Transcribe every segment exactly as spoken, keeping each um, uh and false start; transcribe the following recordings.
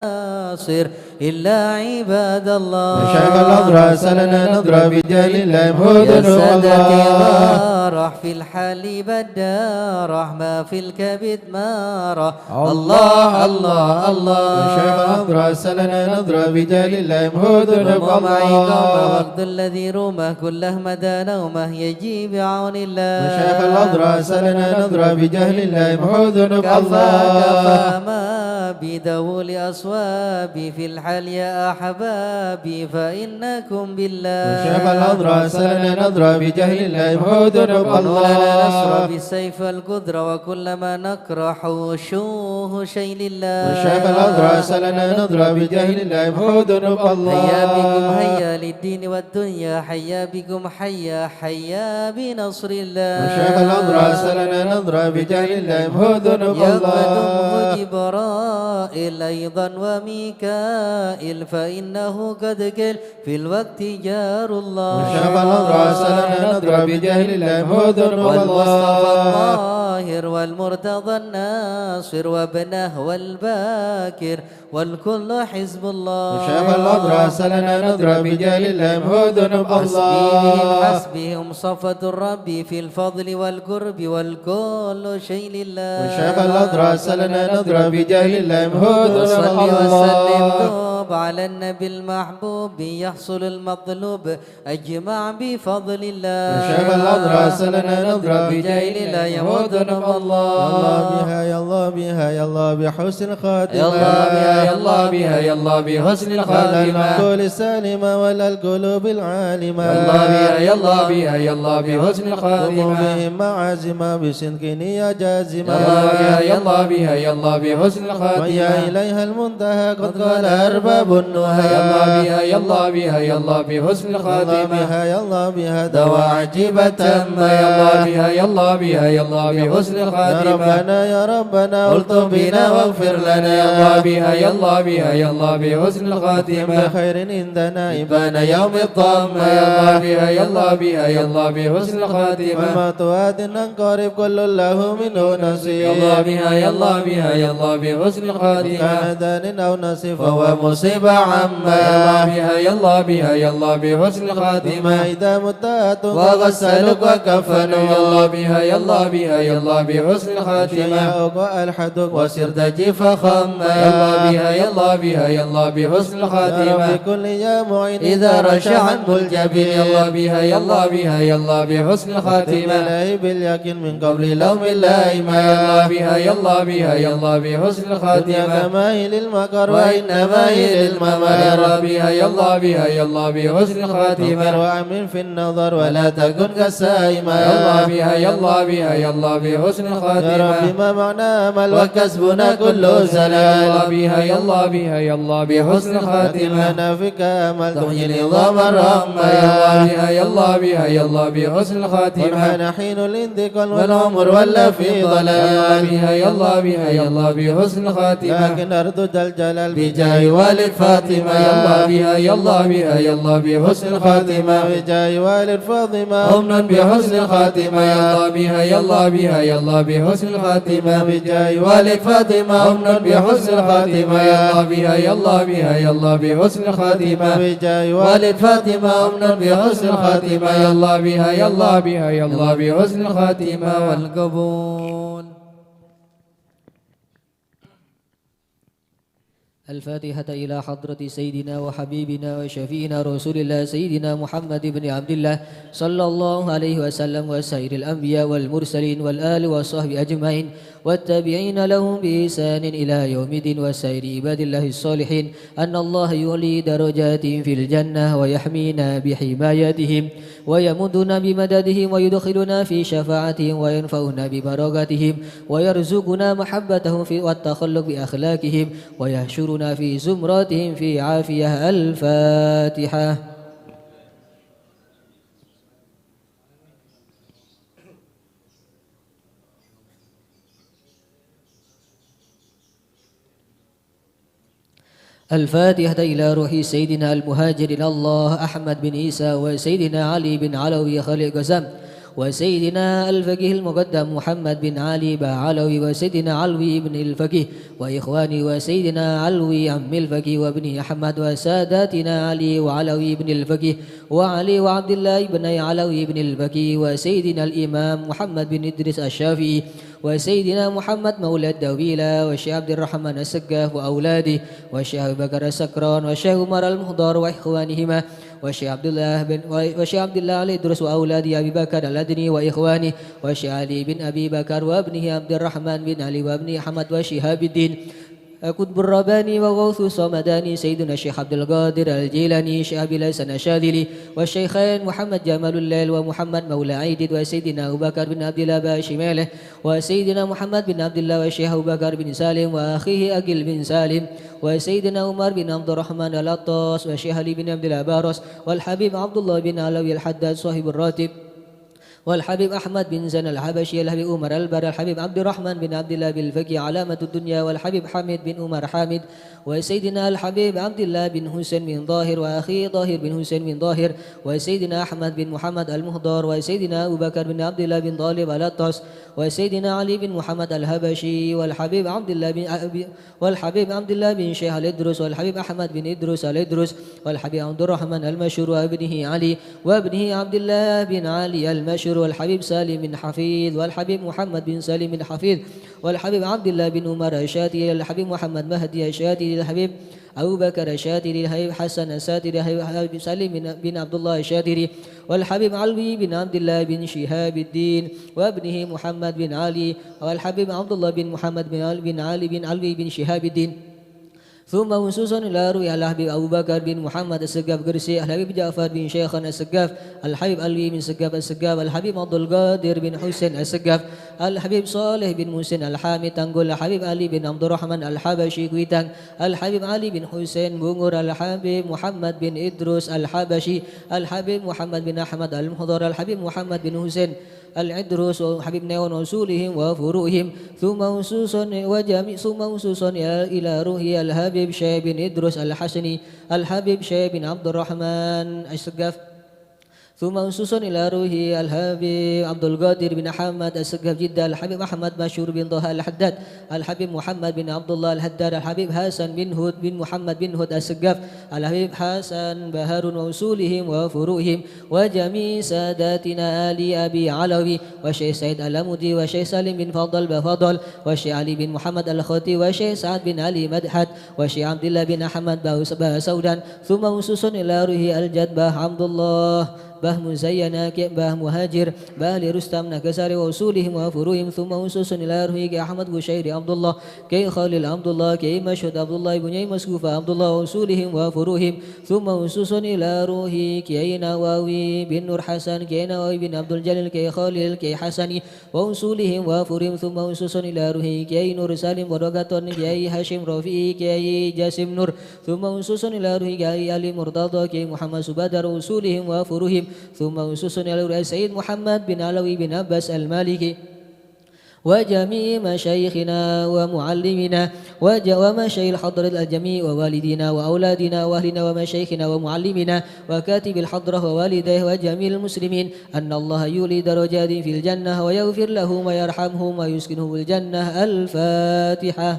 ناصر إلا عباد الله. شيخ الحضرة سلنا نظرة بجاه الله محمود يا سادتي الله. غارح في الحال بدارح ما في الكبد ما راح. الله، الله، الله. شيخ الحضرة سلنا نظرة بجاه الله محمود اللهم معي قوم الله. وقت الذي رومه كله مدى نومه يجي بعون الله. شيخ الحضرة سلنا نظرة بجاه الله محمود كفى، الله. كفى ما بدوول أصوابي في الحال يا أحبابي فإنكم بالله. شيخ الحضرة سلنا نظرة بجاه الله محمود الله. مولانا نصر بالسيف والقدرة وكلما نكره شوه شيء لله. شيخ الحضرة سلنا نظرة بجاه الله محمود الله. هيا بكم هيا للدين والدنيا، هيا بكم هيا، هيا بنصر الله. شيخ الحضرة سلنا نظرة بجاه الله محمود الله. يقدمه جبرائيل أيضا وميكائيل، فإنه قد قيل في الوقت جار الله. شيخ الحضرة سلنا نظرة بجاه الله محمود الله. والمصطفى الطاهر والمرتضى الناصر وابنه والباكر والكل حزب الله. شيخ الحضرة سلنا نظرة بجاه الله محمود الله. حسبهم، حسبهم صفوة الرب في الفضل والقرب والكل شيء لله. شيخ الحضرة سلنا نظرة بجاه الله محمود وصل الله. وسلم دوب على النبي المحبوب يحصل المطلوب أجمع بفضل الله. شيخ الحضرة سلنا نظرة بجاه الله محمود الله. يا الله بها، يا الله بها، يا الله بحسن الخاتمة. يا الله بها، يا الله بها، يا الله بحسن الخاتمة. المعقول السالمة ولا القلوب العالمة. يا الله بها، يا الله بها، يا الله بحسن الخاتمة. قوموا بهم معازم بصدق نية جازمة. يا الله بها، يا الله بها، يا الله بحسن الخاتمة. ويا إليها المنتهى قد قال أرباب النهى. يا الله بها، يا الله بها، يا الله بحسن الخاتمة. يا الله بها، يا الله بها دواء عجيبة تامة. يا الله بها، يا الله بها، يا الله بحسن الخاتمة. يا ربنا، يا ربنا، الطف بنا واغفر لنا. يا الله بها، يا الله بها، يا الله بحسن الخاتمة. بخير عندنا إبان يوم الطامة. يا الله بها، يا الله بها، يا الله بحسن الخاتمة. والموت آت قريب كل له منه نصيب. يا الله بها، يا الله بها، يا الله بحسن الخاتمة. كان دان أو نصيب فهو مصيبة عامة. يا الله بها، يا الله بها، يا الله بحسن الخاتمة. إذا مت أت وغسلك وكفنك. يا الله بها، يا الله بها، يا الله بحسن الخاتمة. شيعك ألحدك وصرت جيفا خاما. يا الله بها، يا الله بها، يا الله بحسن الخاتمة. يا رب كن لي يا معين إذا رشح عنه الجبين. يا الله بها، يا الله بها، يا الله بحسن الخاتمة. إلهي باليقين من قبل لوم اللائمة. يا الله بها، يا الله بها، يا الله بحسن الخاتمة. دنيا كما هي للمقر وإنما هي للممر. يا الله بها، يا الله بها، يا الله بحسن الخاتمة. وأمن في النظر ولا تكن كالسائمة. يا الله بها، يا الله بها، يا الله بحسن الخاتمة. يا رب ما معنا أمل وكسبنا كله زلل. يا الله بها، يا الله بها، يا الله بحسن الخاتمة. لكننا فيك أمل تحيي العظام الرامة. يا الله بها، يا الله بها، يا الله بحسن الخاتمة. والحين حين الانتقال والعمر ولى في ضلال. يا الله بها، يا الله بها، يا الله بحسن الخاتمة. لكن أرجو ذا الجلال بجاه والد فاطمة. يا الله بها، يا الله بها، يا الله بحسن الخاتمة. بجاه والد فاطمة أمنا بحسن الخاتمة. يا الله بها، يا الله بها، يا الله بحسن الخاتمة. بجاه والد فاطمة أمنا بحسن الخاتمة. يا الله بها، يا الله بها، يا الله بحسن الخاتمة. بجاه والد فاطمة أمنا بحسن الخاتمة. يا الله بها، يا الله بها، يا الله بحسن الخاتمة والقبول. الفاتحة إلى حضرة سيدنا وحبيبنا وشفيعنا رسول الله سيدنا محمد بن عبد الله صلى الله عليه وسلم وسائر الأنبياء والمرسلين والآل وصحبه أجمعين والتابعين لهم بإحسان إلى يوم الدين وسائر عباد الله الصالحين أن الله يعلي درجاتهم في الجنة ويحمينا بحمايتهم ويمدنا بمددهم ويدخلنا في شفاعتهم وينفعنا ببركاتهم ويرزقنا محبتهم في والتخلق بأخلاقهم ويحشرنا في زمرتهم في عافية. الفاتحة. الفاتحة إلى روح سيدنا المهاجر إلى الله أحمد بن عيسى وسيدنا علي بن علوي خليل قسم وسيدنا الفقيه المقدم محمد بن علي باعلوي، وسيدنا علوي بن الفقيه وإخوانه، وسيدنا علوي عم الفقيه وابنه أحمد، وساداتنا علي وعلوي بن الفقيه، وعلي وعبد الله بن علوي بن الفقيه، وسيدنا الإمام محمد بن إدريس الشافعي، وسيدنا محمد مولى الدويلة، والشيخ عبد الرحمن السقاف وأولاده، والشيخ أبي بكر السكران، والشيخ عمر المهضار وإخوانهما، والشيخ عبد الله بن، والشيخ عبد الله الإدريس وأولاده أبي بكر الأدني وإخوانه، والشيخ علي بن أبي بكر وابنه عبد الرحمن بن علي وابنه أحمد وشهاب الدين القطب الرباني وغوث الصمداني سيدنا الشيخ عبد القادر الجيلاني، الشيخ أبي الحسن الشاذلي، والشيخين محمد جمال الليل ومحمد مولى عيدد، وسيدنا أبو بكر بن عبد الله باشماله، وسيدنا محمد بن عبد الله، والشيخ أبو بكر بن سالم وأخيه عقيل بن سالم، وسيدنا عمر بن عبد الرحمن العطاس، والشيخ علي بن عبد الله باروس، والحبيب عبد الله بن علوي الحداد صاحب الراتب، والحبيب أحمد بن زين الحبشي، الحبيب عمر البر، الحبيب عبد الرحمن بن عبد الله بالفقي علامة الدنيا، والحبيب حميد بن عمر حامد، وسيدنا الحبيب عبد الله بن حسين بن طاهر، وأخيه طاهر بن حسين بن طاهر، وسيدنا أحمد بن محمد المهضار، وسيدنا أبو بكر بن عبد الله بن طالب الأطرس، وسيدنا علي بن محمد الحبشي، والحبيب عبد الله بن أبي، والحبيب عبد الله بن شيخ الإدرس، والحبيب أحمد بن إدرس الإدرس، والحبيب عبد الرحمن المشهور وابنه علي، وابنه عبد الله بن علي المشهور، والحبيب سالم بن حفيظ، والحبيب محمد بن سالم بن حفيظ، والحبيب عبد الله بن عمر الشاتري، الحبيب محمد مهدي الشاتري، الحبيب أبو بكر الشاتري، الحبيب حسن الشاتري، الحبيب سالم بن، بن عبد الله الشاتري، والحبيب علوي بن عبد الله بن شهاب الدين، وابنه محمد بن علي، والحبيب عبد الله بن محمد بن علي، بن علي بن علوي بن شهاب الدين. ثم خصوصا إلى روح الحبيب أبو بكر بن محمد السقاف قرسي، الحبيب جعفر بن شيخنا السقاف، الحبيب علوي بن سقاف السقاف، الحبيب عبد القادر بن حسين السقاف، الحبيب صالح بن محسن الحامي تنقل، الحبيب علي بن عبد الرحمن الحبشي كويتان، الحبيب علي بن حسين بونغور، الحبيب محمد بن إدريس الحبشي، الحبيب محمد بن أحمد المهضر، الحبيب محمد بن حسين الإدريس، الحبيب نيون أصولهم وفروعهم، ثم خصوصا وجميع، ثم خصوصا إلى، إلى روح الحبيب شيخ بن إدريس الحسني، الحبيب شيخ بن عبد الرحمن السقاف، ثم خصوصا إلى روح الحبيب عبد القادر بن أحمد السقاف جدة، الحبيب أحمد مشهور بن طه الحداد، الحبيب محمد بن عبد الله الحداد، الحبيب حسن بن هود بن محمد بن هود السقاف، الحبيب حسن بهارون وأصولهم وفروعهم، وجميع ساداتنا آل أبي علوي، والشيخ سعيد العمودي، والشيخ سالم بن فضل بفضل، والشيخ علي بن محمد الخطيب، والشيخ سعد بن علي مدحت، والشيخ عبد الله بن أحمد بهسودان، ثم خصوصا إلى روح الجد باه عبد الله، باه مزينة، كي باه مهاجر، باه آل رستم نكساري وأصولهم وفروعهم، ثم خصوصا إلى روح كي أحمد بشير عبد الله، كي خليل عبد الله، كي مشهود عبد الله، بني مسقوفة عبد الله، وأصولهم وفروعهم، ثم خصوصا إلى روح كي نووي بن نور حسن، كي نووي بن عبد الجليل، كي خليل، كي حسني، وأصولهم وفروعهم، ثم خصوصا إلى روح كي نور سالم ورقة، كي هاشم رفيعي، كي جاسم نور، ثم خصوصا إلى روح كي علي مرتضى، كي محمد سبادر، وأصولهم وفروعهم، ثم خصوصا إلى روح السيد محمد بن علوي بن عباس المالكي، وجميع مشايخنا ومعلمنا وج-، ومشايخ الحضرة الجميع، ووالدينا وأولادنا وأهلنا ومشايخنا ومعلمنا وكاتب الحضرة ووالديه وجميع المسلمين، أن الله يعلي درجاتهم في الجنة ويغفر لهم ويرحمهم ويسكنهم الجنة. الفاتحة.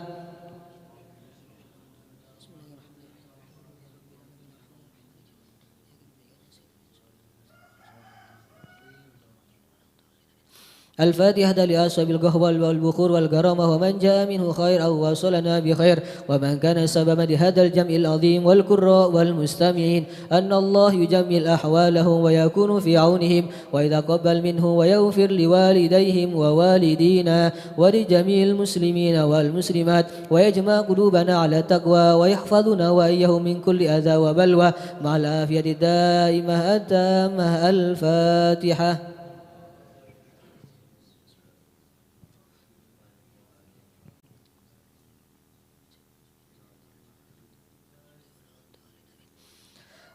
الفاتحة لأصحاب القهوة والبخور والكرامة، ومن جاء منه خير أو وصلنا بخير، ومن كان سببا لهذا الجمع العظيم والقراء والمستمعين، أن الله يجمل أحوالهم ويكون في عونهم، ويتقبل منهم ويغفر لوالديهم ووالدينا ولجميع المسلمين والمسلمات، ويجمع قلوبنا على التقوى، ويحفظنا وإياهم من كل أذى وبلوى، مع العافية الدائمة التامة. الفاتحة.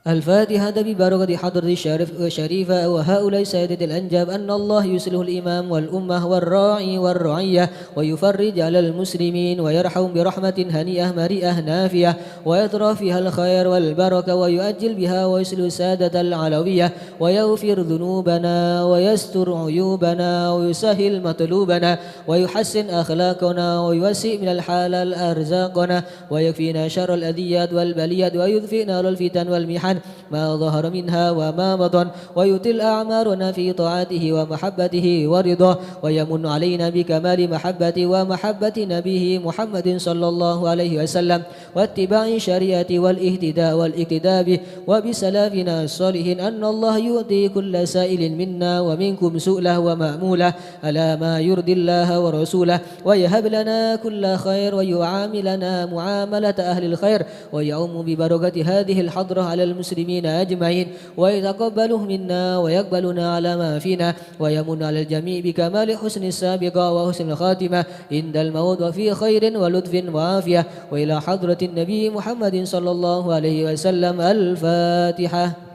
الفاتحة ببركة حضرة الشريف-، الشريفة وهؤلاء السادة الأنجاب، أن الله يصلح الإمام والأمة والراعي والرعية، ويفرج على المسلمين، ويرحم برحمة هنيئة مريئة نافعة، ويطرح فيها الخير والبركة، ويعجل بها ويصلح السادة العلوية، ويغفر ذنوبنا، ويستر عيوبنا، ويسهل مطلوبنا، ويحسن أخلاقنا، ويوسع من الحلال أرزاقنا، ويكفينا شر الأذيات والبليات، ويدفئ نار الفتن والمحن ما ظهر منها وما بطن، ويطيل أعمارنا في طاعته ومحبته ورضاه، ويمن علينا بكمال محبته ومحبة نبيه محمد صلى الله عليه وسلم، واتباع الشريعة والاهتداء والاقتداء به، وبسلفنا الصالحين، أن الله يعطي كل سائل منا ومنكم سؤله ومأموله على ما يرضي الله ورسوله، ويهب لنا كل خير، ويعاملنا معاملة أهل الخير، ويعم ببركة هذه الحضرة على المسلمين أجمعين، ويتقبله منا، ويقبلنا على ما فينا، ويمن على الجميع بكمال حسن السابقة وحسن الخاتمة عند الموت، وفي خير ولطف وعافية، وإلى حضرة النبي محمد صلى الله عليه وسلم. الفاتحة.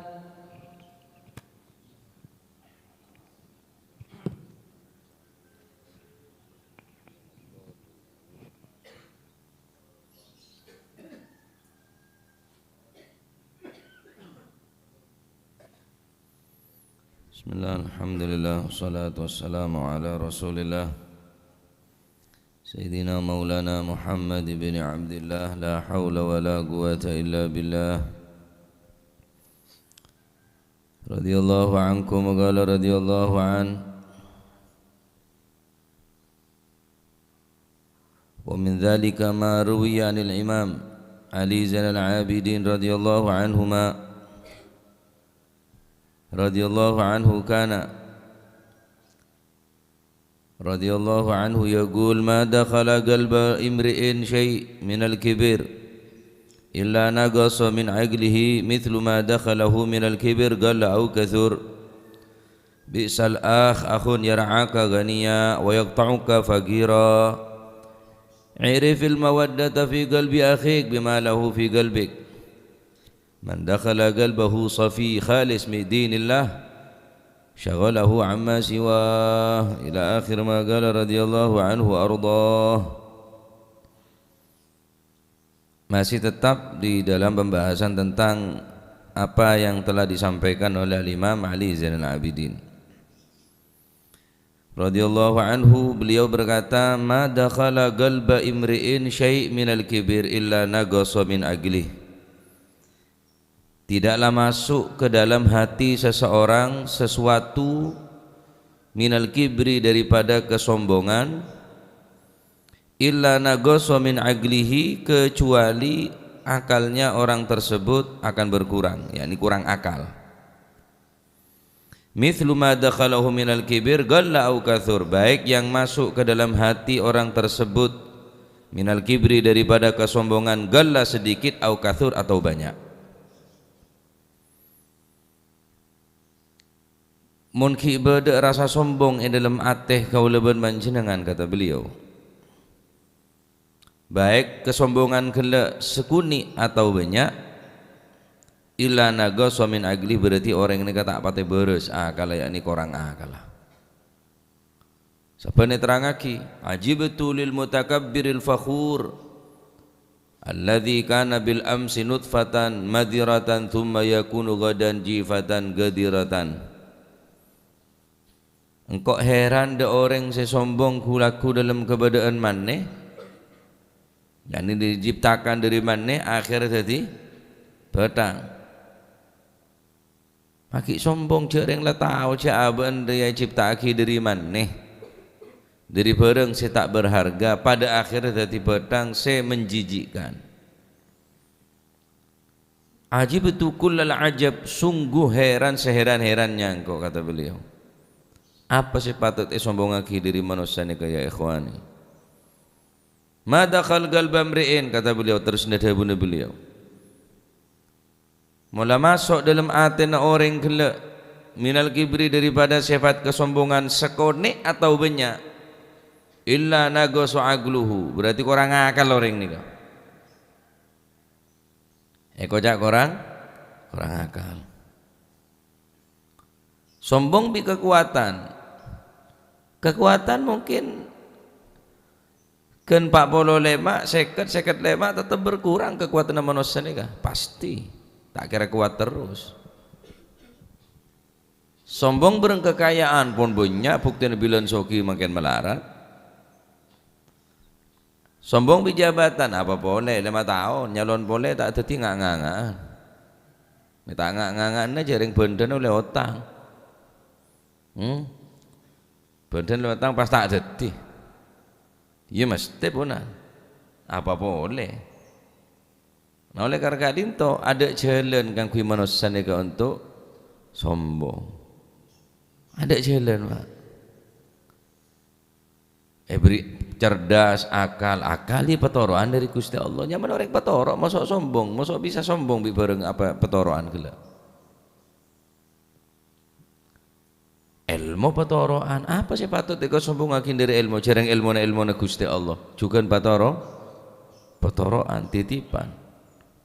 بسم الله، الحمد لله، والصلاة والسلام على رسول الله، سيدنا مولانا محمد بن عبد الله، لا حول ولا قوة إلا بالله، رضي الله عنكم، وقال رضي الله عنه، ومن ذلك ما روي عن الإمام علي زين العابدين رضي الله عنهما، رضي الله عنه كان، رضي الله عنه يقول: ما دخل قلب امرئ شيء من الكبر إلا نقص من عقله مثل ما دخله من الكبر قل أو كثر. بئس الأخ، أخ يرعاك غنيا ويقطعك فقيرا. اعرف المودة في قلب أخيك بما له في قلبك. من دخل قلبه صفي خالص من دين الله شغله عما سواه. إلى آخر ما قال رضي الله عنه وأرضاه. Masih tetap di dalam pembahasan tentang apa yang telah disampaikan oleh Al-Imam Ali Zainal Abidin. Radhiyallahu anhu, beliau berkata, "Ma dakhala qalba imri'in syai' minal kibir illa naqasa min aqlih." Tidaklah masuk ke dalam hati seseorang sesuatu minal kibri, daripada kesombongan, illa naqasa min aqlihi, kecuali akalnya orang tersebut akan berkurang, yakni kurang akal. Mithlu ma dakhalahu minal kibir qalla au kathur, baik yang masuk ke dalam hati orang tersebut minal kibri, daripada kesombongan, qalla, sedikit, au kathur, atau banyak. Mon ghi' bâdâ rasa sombong è dâlem atè kaulâ bân panjhennengngan, kata beliau, baik kesombongan ghellâ' sakonè' atau bânnya', illa naqasa min aqli, berarti orèng nèka ta' patè bârâs akalla, yakni korang akalla. Sabâ' èterrangngaghi, "Ajibtu lil mutakabbiril fakhur, alladzi kana bil amsi nutfatan madziratan tsumma yakunu ghadan jifatan ghadiratan." Engko' heran dâ' orèng sè sombong ghu-lagghu dâlem kabâdâ'ân manè, yakni diciptakan dâri manè, akhèr dhâddhi bâthang. Maghi' sombong, jhâ' rèng la tao jhâ' abâ'na rèya ècipta'aghi dâri manè, dâri bhârâng sè ta' berharga, padâ akhèrra dhâddhi bâthang sè menjijikkan. "Ajibtu kullal ajab, sungguh heran sehèran-hèrannya engko'," kata beliau. Apa sè patot èsombongngaghi dâri manossa nèka, ya ikhwani? "Ma dakhal qalba mri'in," kata beliau, terros dhâbuna beliau. Mola maso' dâlem atèna orèng ghellâ', minal kibri, daripada sèfat kasombongan, sakonè' atau bânnya', illa naqasa aqluhu, berarti korang akal orèng nèka. Èkoca' korang, Perang akal. Sombong bi' kakowadhân. Kakowadhân mungkin ghân pa' polo lèma', sèket, sèket lèma', tetep berkurang kakowadhânna manossa nèka. Pasti. Ta' kèra kowat terros. Sombong bhâreng kakaja'an, pon bânnya' buktèna bilân soghi mangkèn malarat. Sombong bi' jabatan, apa polè, lèma taon, nyalon polè ta' dhâddhi nga'-nganga'an. Mè' ta' nga'-nganga'anna jhârèng bhândhâna ollè otang. Hmm? Bhândhâna ollè otang pas ta' dhâddhi. Iyâ, mestè ponan. Apa polè? Nah, ollè karana ka'dinto, adâ' jhâlân kaangghuy manossa nèka onto' sombong. Adâ' jhâlân, Pak. Èbherri' cerdas, akal. Akal iyâ patoro'an dâri Ghustè Allah. Nyamana orèng patoro', maso' sombong, maso' bisa sombong bi' bhâreng apa patoro'an ghellâ'. Èlmo patoro'an, apa sè patot èkasombongngaghi dâri èlmo? Jhârèng èlmona èlmona Ghustè Allah. Jhughân patoro', patoro'an, titipan.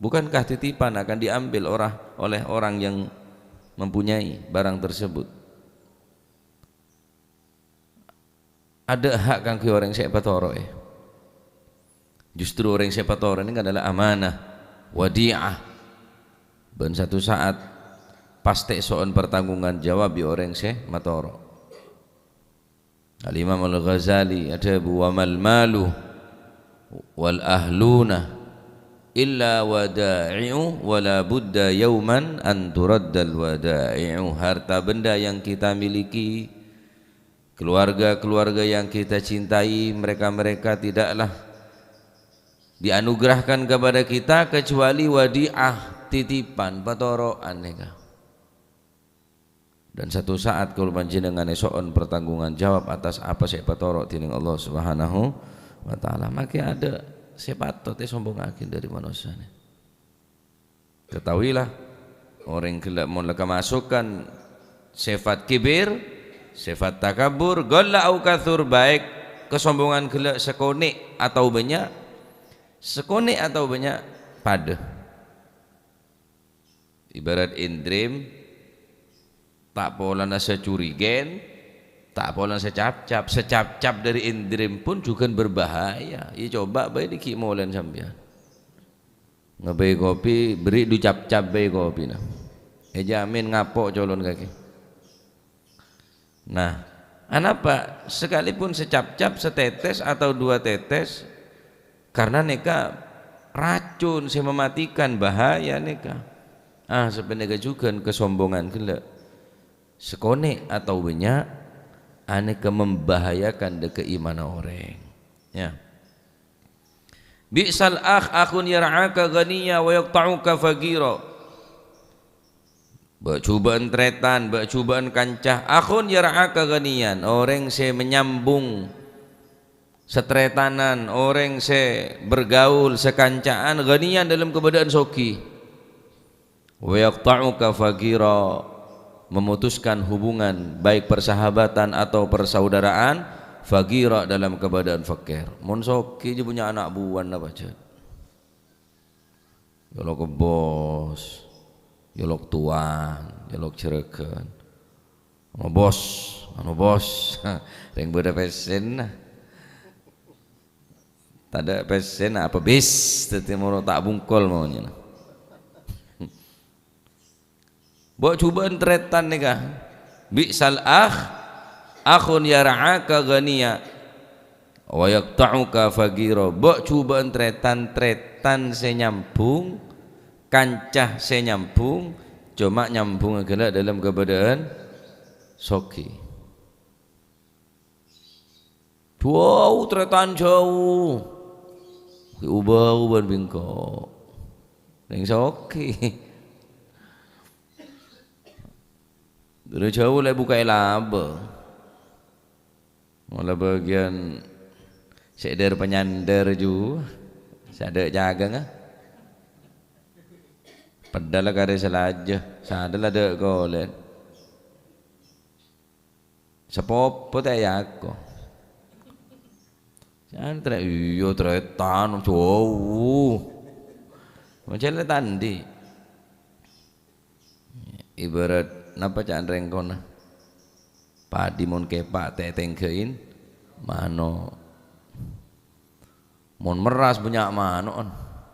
Bukankah titipan akan diambil orang, oleh orang yang mempunyai barang tersebut? Adâ' hak kaangghuy orèng sè èpatoro'è. Justru orèng sè èpatoro'è nèka adalah amanah, wadi'ah. Bân satu saat pastè so'on pertanggungan jawab bi' orèng sè matoro'. Al-Imam Al-Ghazali adhâbu, "Wa mal malu wal ahluna illa wada'i'u, wa la budda yauman an turaddal wada'i'u." Harta benda yang kita miliki, keluarga-keluarga yang kita cintai, mereka-mereka tidaklah dianugerahkan kepada kita kecuali wadi'ah, titipan, patoro'an nèka. Dan satu saat kaulâ panjhennengngan èso'on pertanggungan jawab atas apa sè èpatoro' dhinèng Allah Subhanahu wa Ta'ala. Makè adâ' sè patot èsombongngaghi dâri manossa nè. Ketahuilah, orèng ghellâ' mon la kemasukan sifat kibir, sifat takabur, ghalla au katsur, baik kasombongan ghellâ' sakonè' atau bânnya', sakonè' atau bânnya', padâ. Ibarat èndrem, ta' polana sacurigèn, ta' polana sacapcap. Sacapcap dâri èndrem pon jhughân berbahaya. Iyâ, coba' bhâi ghi' molèn sampèyan. Ngabây kopi, bherri' du capcap bhâi kopina. Èjhâmin ngapo' colon kakè. Nah, anapa? Sekalipun secapcap, setetes atau dua tetes, karena nèka racun sè mematikan, bahaya nèka. Ah, sapanèka jhughân kasombongan ghellâ'. Sakonè' atau bânnya', anèka membahayakan dâ' kaimanna orèng. Ya. Bi'sal akh, akhun yar'aka ghaniya wa yaqta'uka faqira. Bâ'-jhubâ'ân tarètan, bâ'-jhubâ'ân kanca, akhun yar'aka ghaniyan, orèng sè manyambung satarètanan, orèng sè bergaul, sakanca'an, ghaniyan, dâlem kabâdâ'ân soghi. Wa yaqta'uka faqira, memutuskan hubungan, baik persahabatan atau persaudaraan, faqira, dalam keadaan fakir. Mon soghi jâ punya ana' buwân apa jâ? Yolok bos, yolok tuan, yolok juragan. Anu bos, anu bos. Rèng bâdâ pèssèna. Tadâ' pèssèna apa bis, dhâddhi moro ta' bungkol maonnya. Bâ' jhubâ'ân tarètan nèka. Bi'sal akh, akhun yar'aka ghaniya, wa yaqta'uka faqira. Bâ' jhubâ'ân tarètan, tarètan sè nyambung, kanca sè nyambung, coma nyambung ghellâ' dâlem kabâdâ'ân soghi. Jhâu, tarètan jhâu. Èobâ-obâ bi' engko'. Rèng soghi. Dâri jhâu la èbuka'è laba. Mola bâgiyân sè dhâr-panyandhâr jhu. Sè adâ' cagângnga. Peddhâlla karè salajâ. Sadhâlla adâ' kolèt. Sapopo ta' èako. Santrè, iyâ, tarètan, jhâu. Macellè tandhi. Ibarat napa ca'na rèng kona? Padi mon kèpa' ta' ètèngghâ'in mano'. Mon merras bânnya' mano'en.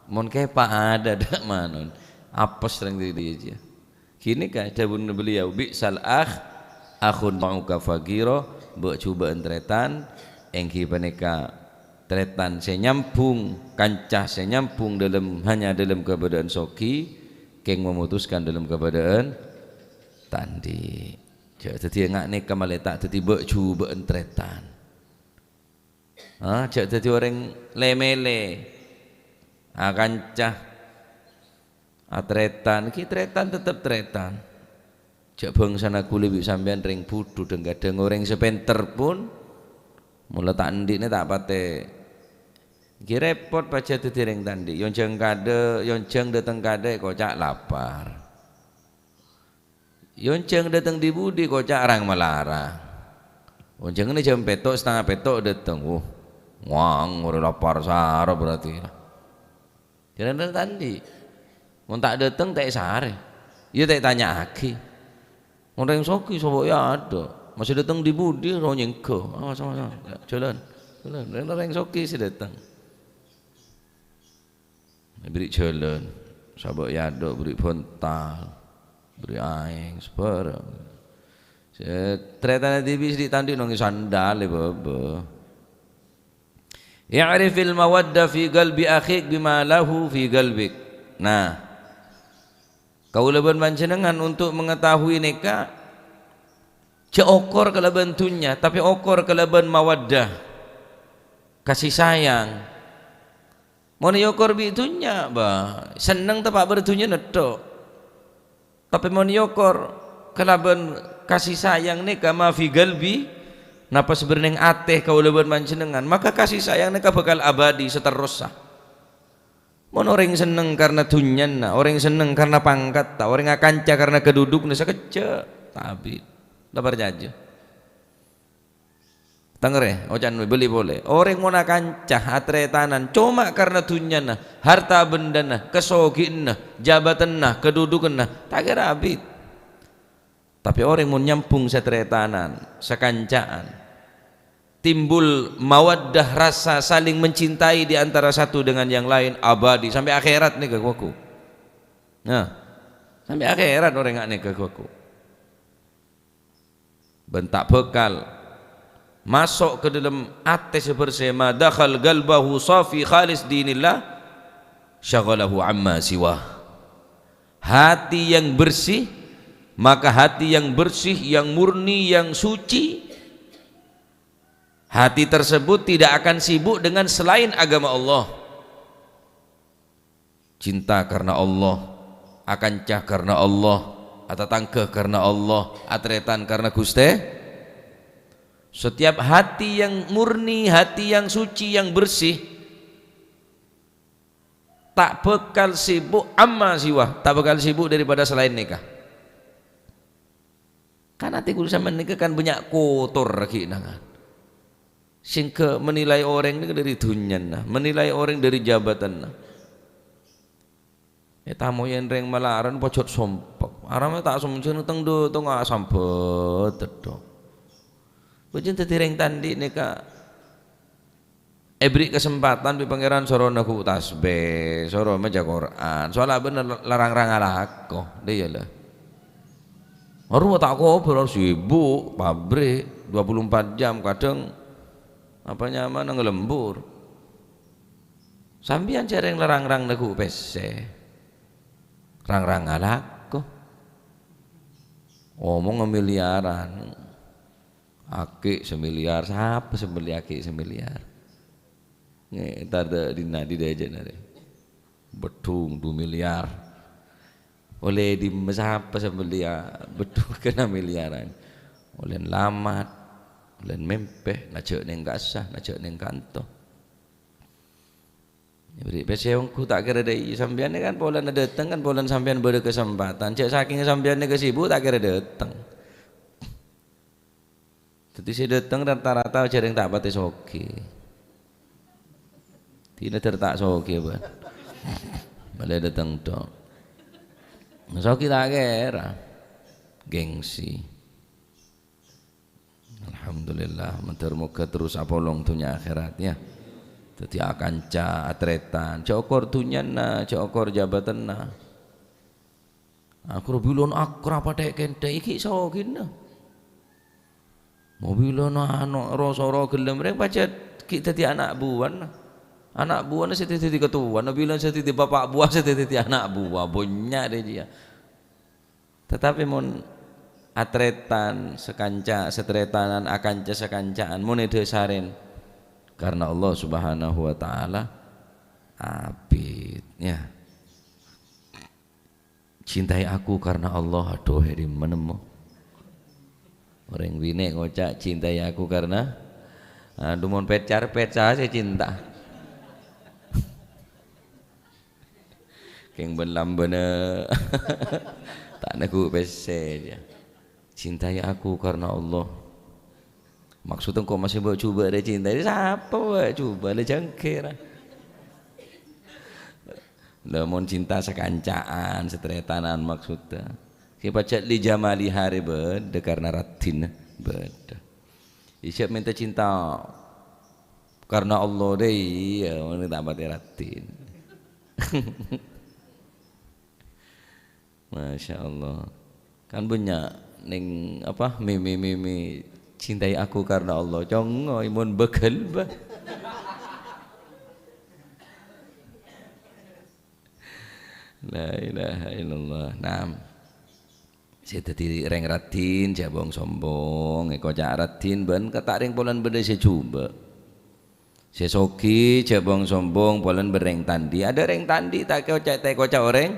Mon kèpa' adâ'-adâ' mano'en. Apes rèng dhi-, dhiya' jiyâ. Ghânèka dhâbuna beliau, "Bi'sal akh, akhun ma'uka faghiro, bâ' jhubâ'ân tarètan, èngghi panèka tarètan sè nyambhung, kanca sè nyambhung dâlem, hanya dâlem kabâdâ'ân soghi, kèng memutuskan dâlem kabâdâ'ân ta' andi'." Jhâ' dhâddhiyâ nga' nèka malè ta' dhâddhi bâ' jhubâ'ân tarètan. Ah, jhâ' dhâddhi orèng lè-mèlè. Akanca. Atarètan, ghi tarètan tettep tarètan. Jhâ' bhângsana kaulâ bi' sampèyan rèng budhu, dhâng-kadhâng orèng sè pènter pon, mon la ta' andi' nè ta' patè. Ghi rèpot pajhât dhâddhi rèng ta' andi'. Yonjhâng kadâ', yonjhâng dâteng kadâ' èkoca' lapar. Yonjhâng dâteng dhi-budhi èkoca' rang malarang. Onjhângnga jam pètto', setengah pètto' dâteng. Wuh, nganggur lapar sara berarti. Jhâlân ta' andi'. Mon ta' dâteng ta' èsarè. Iyâ ta' ètanya'aghi. Mon rèng soghi sapa ya adâ'. Masih dâteng dhi-budhi ro nyèngghâ. Awas, awas, awas. Ya, jhâlân. Jhâlân. Rèng, rèng soghi sè dâteng. Èbèrri' jhâlân, sabâ' yadok, bèrri' bhântal, bèrri' aèng, sabârâng. Sè tarètana dhibi' sè dhi'-tandhi' nongè sandal, è bâbâ. "I'rifil mawaddah fi qalbi akhik bima lahu fi qalbik." Nah, kaulâ bân panjhennengngan untuk mengetahui nèka, jhâ' okor kalabân dhunnya, tapè okor kalabân mawaddah, kasih sayang. Mon èokor bi' dhunnya, bâ, senneng teppa' bâr dhunnyana tho'. Tapè mon èokor kalabân kasih sayang nèka ma fi qalbi, napa sè bâr neng atè kaulâ bân panjhennengngan, maka kasih sayang nèka bhâkal abadi saterrossa. Mon orèng senneng karna dhunnyana, orèng senneng karna pangkatta, orèng akanca karna kadhudhukna, sakejjhâ' ta' abit. La parcajâ. Tengngèrè, oca'na bâli polè. Orèng mon akanca, atarètanan, coma karna dhunnyana, harta bendana, kasogi'anna, jabatanna, kadhudhukânna, ta' kèra abit. Tapè orèng mon nyambhung satarètanan, sakanca'an, timbul mawaddah, rasa saling mencintai di antara satu dengan yang lain, abadi, sampè' akhèrat nèka, ghu-, ghu. Nah, sampè' akhèrat orèng nga' nèka, ghu-, ghu. Bân ta' bhâkal maso' ka dâlem atè sè bersè, "Ma dakhal qalbahu shafi khalis dinillah, syaghalahu amma siwah." Hati yang bersih, maka hati yang bersih, yang murni, yang suci, hati tersebut tidak akan sibuk dengan selain agama Allah. Cinta karena Allah, akanca karena Allah, atatangghâ karena Allah, atarètan karena Ghustè. Setiap hati yang murni, hati yang suci, yang bersih, ta' bhâkal sibuk amma siwa, ta' bhâkal sibuk daripada selain nèka. Kan atè kaulâ sampèyan nèka kan bânnya' kotor ghi' nangan. Sehingga menilai orèng nèka dâri dhunnyana, menilai orèng dâri jabatanna. Ètamoyè rèng malaran pojhot sompek. Arapa ta' sompek, jhâ' teng-dâteng asambhât tedhok. Bhâjâng dâddhi rèng ta' andi' nèka èbèrri' kasempatan bi' Pangèran soro nèghu' tasbih, soro maca Qur'an. Soalnya bhender la-, larang-rang alako. Dâ' iyâ la. Arowa ta' kobâr, harus sibuk, pabrik, dua puluh empat jam, kadhâng apa nyamana ngalembur. Sampèyan jhâreng larang-rang nèghu' pèssè. Rang-rang alako. Omongnga miliaran. Aki' samiliar, sapa sè mellè aki' samiliar? Nge, entar dâ-, dinna' dâjâna rè. Bhâddhung du miliar. Ollè dimma sapa sè mellè bhâddhung kèna miliaran? Ollè lamat, ollè mèmpè, najjhâ' neng kassa, najjhâ' neng kanto. Bâri' pèssè ongghu ta' kèra dâ' iyâ. Sampèyan kan polana dâteng, kan polana sampèyan bâdâ kasempatan. Jhâ' sakèng sampèyan nèka sibuk ta' kèra dâteng. Dhâddhi sè dâteng rata-rata jhâreng ta' patè soghi. Dinah dâr ta' soghi, bân. Malè dâteng tho'. Soghi ta' kèra. gengsi. Alhamdulillah, mandhâr moghâ terros apolong dhunnya akhèrat, ya. Dhâddhi akanca, atarètan, jhâ' okor dhunnyana, jhâ' okor jabâtanna. Aghârâ bilân akrab athè'-kenthè', ghi' sogina. Mobilanna ano' ro-soro ghellem rèng pajhât ghi' dhâddhi ana' buwâna. Ana' buwâna sè dhâddhi katowana, bilân sè dhâddhi bapa' buwâ sè dhâddhi ana' buwâ, bânnya' rè jiyâ. Tetapi mon atarètan sakanca, satarètanan akanca sakanca'an, mon èdhâsarè karna Allah Subhanahu wa Ta'ala, abit, ya. "Cintai aku karena Allah." Adhu, è dimma nemmo? Orèng binè' ngoca', "Cintai aku karena," adhu, mon pèt-carpèt, sapa sè cinta? Kèng bân lambâna ta' neggu' pèssè, ya. "Cintai aku karena Allah." Maksud engko' masè bâ'-jhubâ' rè cinta. Sapa bâ'-jhubâ'? La jhânggher. La mon cinta sakanca'an, satarètanan maksudda. Kè pajhât li jamaliha rè bâdâ karna raddhinna bâdâ. Ijâ mènta cinta karna Allah dâ iyâ, mon ta' patè raddhin. Masya Allah. Kan bânnya' neng, apa, meme-meme, "Cintai aku karena Allah." Congngo, mon bâghâl, bâ. La ilaha illallah. Naam. Sè dhâddhi rèng raddhin, jhâ' bong-sombong. Èkoca' raddhin, bân kata' rèng polana bâdâ sè jhubâ'. Sè soghi jhâ' bong-sombong, polana bâdâ rèng tandhi. Adâ' rèng tandhi ta' èkoca', ta' èkoca' orèng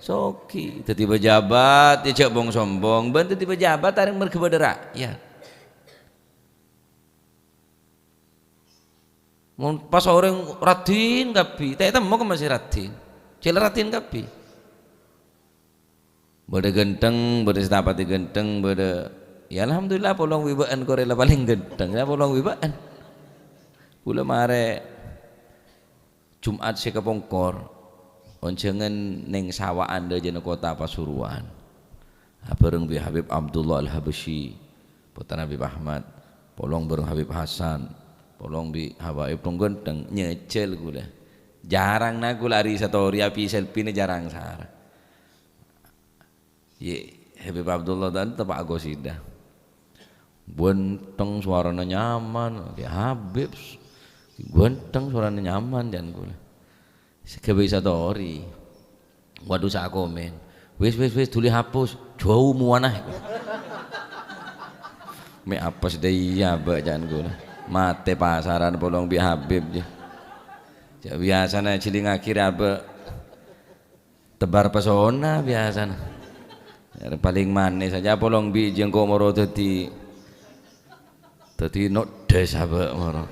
soghi. Dhâddhi pejabat, ya jhâ' bong-sombong. Bân dhâddhi pejabat arèng merghâ bâdâ ra'yat. Mon pas orèng raddhin kabbhi, ta' ètemmo kemma sè raddhin. Cè' la raddhin kabbhi. Bâdâ ghântheng, bâdâ sè ta' patè ghântheng, bâdâ, ya, alhamdulillah, polong bi' bâ'ân korè la palèng ghântheng, ya, polong bi' bâ'ân. Kaulâ marè Jum'at sè kapongkor, onjhângan neng sawa'an rajâna kottha Pasuruan. Abhâreng bi' Habib Abdullah Al-Habsyi, pottrana Habib Ahmad, polong bhâreng Habib Hasan, polong bi' Habaib Tongghântheng, nyèjhâl kaulâ. Jhârâng na kaulâ arè satorè, api selfie-na jhârâng sara. Yè, Habib Abdullah tadi teppa' qosida. Ghântheng, sowarana nyaman, Kè Habib. Ghântheng, sowarana nyaman, can kaulâ. Sè ghâbây satorè. Waduh, sakomèn. "Wis, wis, wis, dhuli hapus. Jhâu mowana." Mè' apes dâ' iyâ, Bâ', can kaulâ. Matè pasaran polong bi' Habib, jâ. Jâ' biyasana jhilingngaghi rè, Bâ'. Tebar pesona biyasana. Palèng manès saja polong bi' jâ engko' moro dhâddhi, dhâddhi noddes abâ' moro.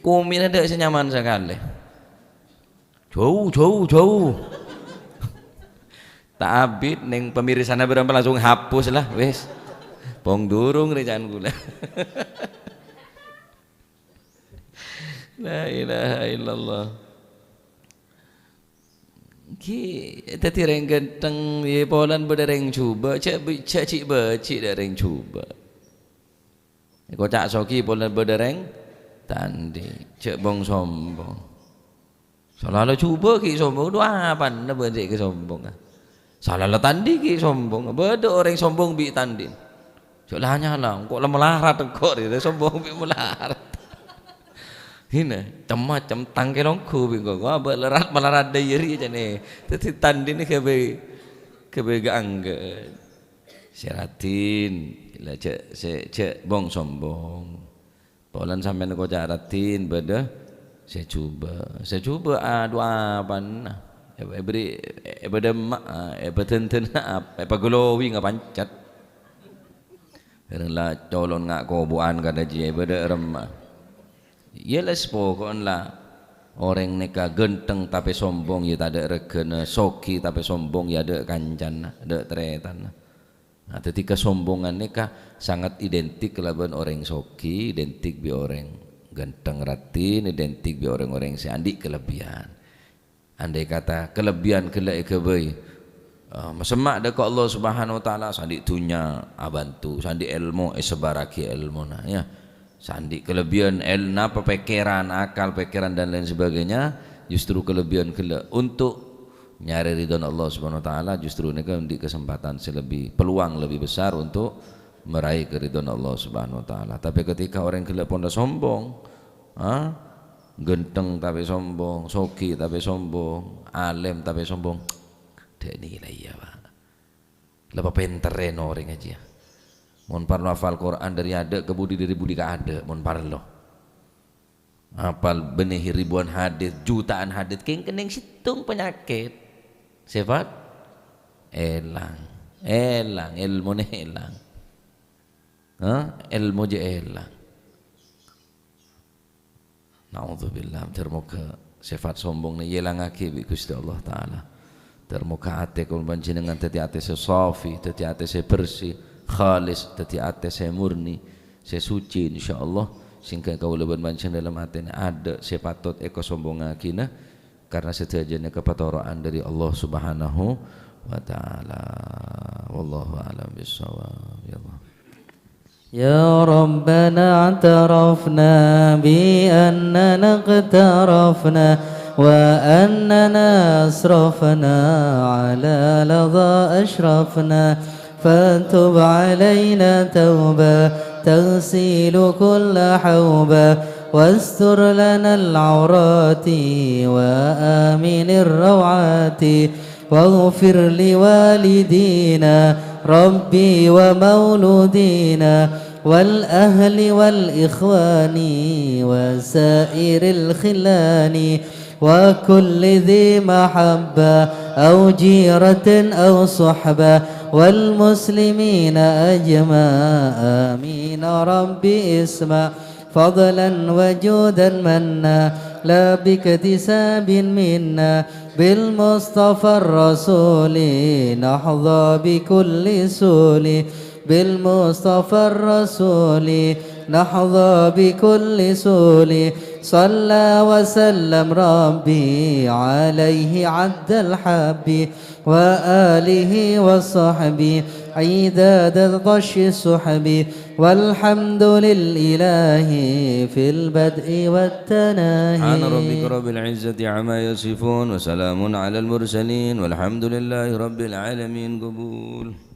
Komèna tadâ' sè nyaman sakalè. Jhâu, jhâu, jhâu. Ta' abit neng pamirsana bârâmpa langsung hapus la, wis. Pong durung rè can kaulâ. La ilaha illallah. Ghi, dhâddhi rèng ghântheng, yè, polana bâdâ rèng jhubâ', jhâ' bi-, jhâ' ji'-bâji' dâ' rèng jhubâ'. Èkoca' soghi polana bâdâ rèng tandhi, jhâ' bong-sombong. Sala la jhubâ' ghi' sombong, dhu apana bâdâ ghi' sombong, ah. Sala la tandhi ghi' sombong, bâdâ orèng sombong bi' tandhi. Jhâ' la nyala, engko' la malarat engko' rè, sombong bi' malarat. Hina, cem-macem tangkè longghu bi' engko', wah, bâ' larat malarat dâ' iyâ rè jâ' nè. Dhâddhi tandhina ghâbây, ghâbây ga-, angga. Sè raddhin, la jhâ', sè jhâ' bong-sombong. Polana sampèyan koca' raddhin bâdâ sè jhubâ'. Sè jhubâ', adhu apana. È-, èbri, èpadâmma, èpadhândhâna, èpaglowinga pancet. Rèng la colon nga' kobu'an kadhâ' jiyâ bâdâ remma. Iyâ, les, poko'en la orèng nèka ghântheng tapè sombong, iyâ tadâ' règhâna, soghi tapè sombong, iyâ adâ' kancana, adâ' tarètanna. Nah, dhâddhi kasombongan nèka sangat identik kalabân orèng soghi, identik bi' orèng ghântheng raddhin, identik bi' orèng-orèng sè andi' kalebbiyân. Andai kata kalebbiyân ghellâ' èghâbây, Eh, masemma' dâ' ka Allah Subhanahu wa Ta'ala, sandi' dhunnya abhânto, sandi' èlmo èsebbhârraghi èlmona, ya. Sandi' kalebbiyan èl-, napa, pèkkèran, akal, pèkkèran, dan lain sebagainya, justru kalebbiyan ghellâ' untuk nyarè ridhona Allah Subhanahu wa Ta'ala, justru nèka andi' kesempatan sè lebbi, peluang lebbi besar untuk meraih keridhaan Allah Subhanahu wa Ta'ala. Tapè ketika orèng ghellâ' pon la sombong, ha? Ghântheng tapè sombong, soghi tapè sombong, alèm tapè sombong, dâ' nilai, ya, Pak. La papènterrè orèng jiyâ. Mon parlo hafal Quran dâri adâ' ka budi, dâri budi ka adâ', mon parlo. Apal bânnè ribuan hadis, jutaan hadis, kèng kennèng sèttong panyakèt. Sèfat èlang. Èlang, èlmona èlang. Ha? Èlmo jâ' èlang. Naudzubillah, ter moghâ sèfat sombong nè èlangaghi bi' Ghustè Allah Ta'ala. Ter moghâ atè kaulâ panjhennengngan dhâddhi atè sè safi, dhâddhi atè sè bersè, khalis, dhâddhi atè sè murni, sè suci, insyaallah. Sehingga kaulâ bân panjhennengngan dâlem atèna adâ' sè patot èkasombongaghina, karna sadhâjâna kapatoro'an dâri Allah Subhanahu wa Ta'ala. Wallahu a'lam bissawab. Ya Allah. يا ربنا اعترفنا بأننا اقترفنا وأننا أسرفنا على لظى أشرفنا فتب علينا توبة تغسل كل حوبة واستر لنا العورات وآمن الروعات واغفر لوالدينا ربي ومولودينا والأهل والإخوان وسائر الخلان وكل ذي محبة أو جيرة أو صحبة والمسلمين أجمع آمين ربي اسمع فضلا وجودا منا لا باكتساب منا بالمصطفى الرسول نحظى بكل سول بالمصطفى الرسول نحظى بكل سول صلى وسلم ربي عليه عد الحب وآله وصحبه عداد الطش السحب والحمد لله في البدء والتناهي. سبحان ربك رب العزة عما يصفون وسلام على المرسلين والحمد لله رب العالمين. قبول.